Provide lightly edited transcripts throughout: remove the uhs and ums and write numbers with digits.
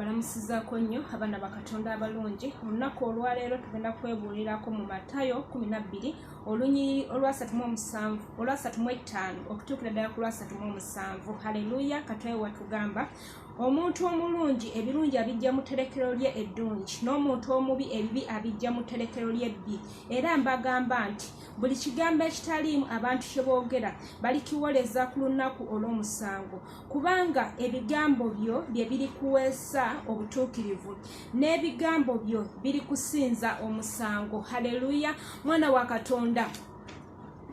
Balamusizaako nnyo abaana ba Katonda abalungi. Olunaku olwaleero tugenda kwebuulirako mu Matayo 12 olunyiriri olwasatu mu 7, olwasatu mu 5 okutuukira ddala ku lwasatu mu 7. Haleluya! Katoyo watugamba, omuntu omulungi ebirungi abijja mu tterekero lye eddungi, n'omuntu omubi ebibi abijja mu tterekero lye ebbi. Era mbagamba nti buli kigambo ekitaliimu abantu kye boogera balikiwoleza ku lunaku olw'omusango, kubanga ebigambo byo bye birikuweesa obutuukirivu, n'ebigambo byo birikusinza omusango. Haleluya! Mwana wa Katonda,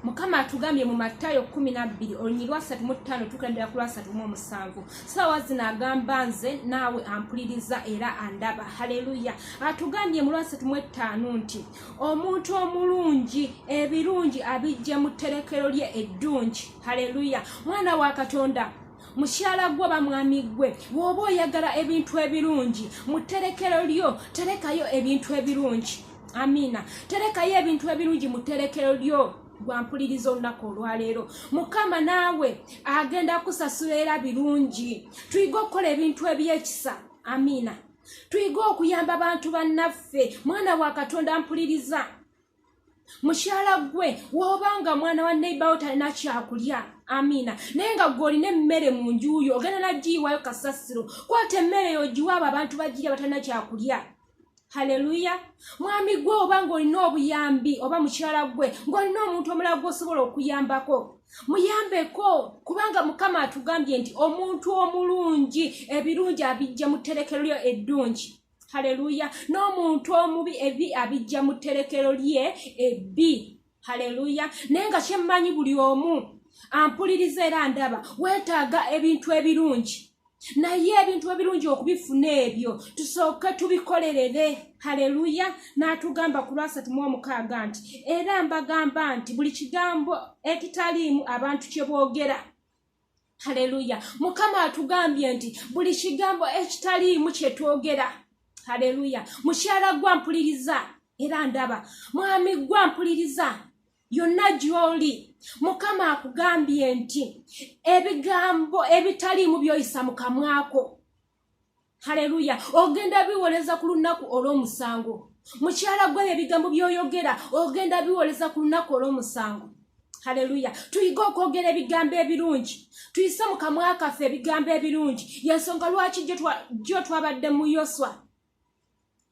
Mukama atugambye mu Matayo 12 olunyi lwa 35 tukendera ku lwa 37. Saawa zino agamba nze naawe ampuliriza era andaba. Haleluya! Atugambye mu lwa 35 nti omuntu omulungi ebirungi abijja mu tterekero lye eddungi. Haleluya! Mwana wa Katonda, mukyala gwe oba mwami gwe, bw'oba oyagala ebintu ebirungi mu tterekero lyo, terekayo ebintu ebirungi. Amiina! Terekayo ebintu ebirungi mu tterekero lyo. Gwampuliriza olunaku olwaleero, Mukama naawe agenda kusasula era birungi. Tuyige okukola ebintu ebyekisa. Amiina! Tuyige okuyamba bantu bannaffe. Mwana wa Katonda mpuliriza, mukyala gwe, woobanga mwana wa neighbour wo talina kyakulya, amiina, naye nga gwe olina emmere mu njuyo, ogenda nagiyiwayo kasasiro, kwata emmere yogiwa abo abantu bagirya batalina kyakulya. Haleluya! Mwami gwe, oba ng'olina obuyambi, oba mukyala gwe ng'olina omuntu omulala gw'osobola okuyambako, muyambeko, kubanga Mukama atugambye nti omuntu omulungi ebirungi abijja mu tterekero lyo eddungi. Haleluya! N'omuntu omubi ebi abijja mu tterekero lye ebbi. Haleluya! Naye nga kyemmanyi, buli omu ampuliriza era ndaba, weetaaga ebintu ebirungi, naye ebintu ebirungi okubifuna ebyo tusooke tubikolerere. Haleluya! N'atugamba ku lwasatu mu 6 nti era mbagamba nti buli kigambo ekitaliimu abantu kye boogera. Haleluya! Mukama atugambye nti buli kigambo ekitaliimu kye twogera. Haleluya! Mukyala gwa mpuliriza era ndaba, mwami gwa mpuliriza, yonna gy'oli, Mukama akugambye nti ebigambo ebitaliimu by'oyisa mu kamwako, haleluya, ogenda biwoleza ku lunaku olw'omusango. Mukyala gwe, ebigambo by'oyogera ogenda biwoleza ku lunaku olw'omusango. Haleluya! Tuyige okwogera ebigambo ebirungi, tuyise mu kamwa kaffe ebigambo ebirungi. Yensonga lwaki jjo twabadde mu Yoswa.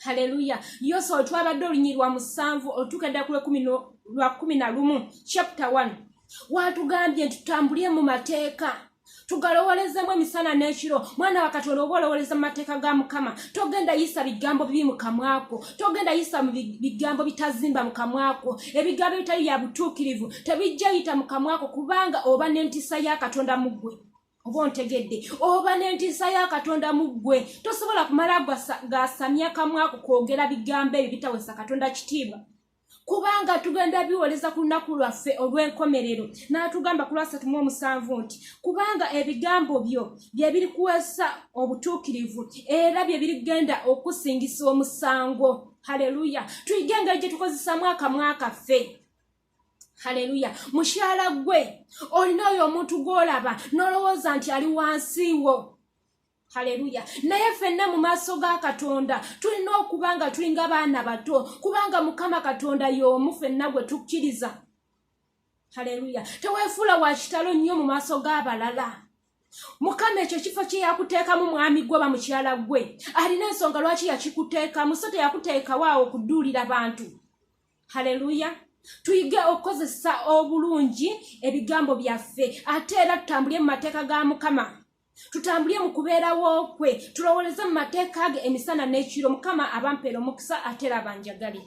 Haleluya! Yoswa twabadde olunyi lwa 7 otuuka ddala ku lwa 11, chapter 1, watugambye nti tutambulye mu mateeka, tugalowolezemu emisana n'ekiro. Mwana wa Katonda, oba olowoleza mu mateeka ga Mukama, togenda yisa bigambo bibi mu kamwako, togenda yisa mu bigambo bitazimba mu kamwako. Ebigambo ebitali bya butuukirivu tebijja yita mu kamwako, kubanga oba n'entiisa ya Katonda mu ggwe. Oba ontegedde? Oba n'entiisa ya Katonda mu ggwe, tosobola kumala gasamya kamwako kwogera bigambo ebyo bitawesa Katonda kitiibwa, kubanga tugenda biwoleza ku lunaku lwaffe olw'enkomerero. N'atugamba ku lwasatu mu 7 nti kubanga ebigambo byo bye birikuweesa obutuukirivu, era bye birigenda okusingisa omusango. Haleluya! Tuyige engeri gye tukozesamu akamwa kaffe. Haleluya! Mukyala gwe, olina oyo omuntu gw'olaba n'olowooza nti ali wansi wo. Haleluya! Naye ffenna mu maaso ga Katonda tulina okuba nga tulinga baana bato, kubanga Mukama Katonda y'omu ffenna gwe tukkiriza. Haleluya! Teweefuula wa kitalo nnyo mu maaso g'abalala. Mukama ekyo kifo kye yakuteekamu, mwami gwe oba mukyala gwe, alina ensonga lwaki yakikuteekamu, so teyakuteekawo awo kuduulira bantu. Haleluya! Tuyige okukozesa obulungi ebigambo byaffe, ate era tutambulye mu mateeka ga Mukama, tutambulye mu kubeerawo kwe, tulowoleze mu mateeka ge emisana n'ekiro. Mukama abampeera omukisa, ate era abanjagale.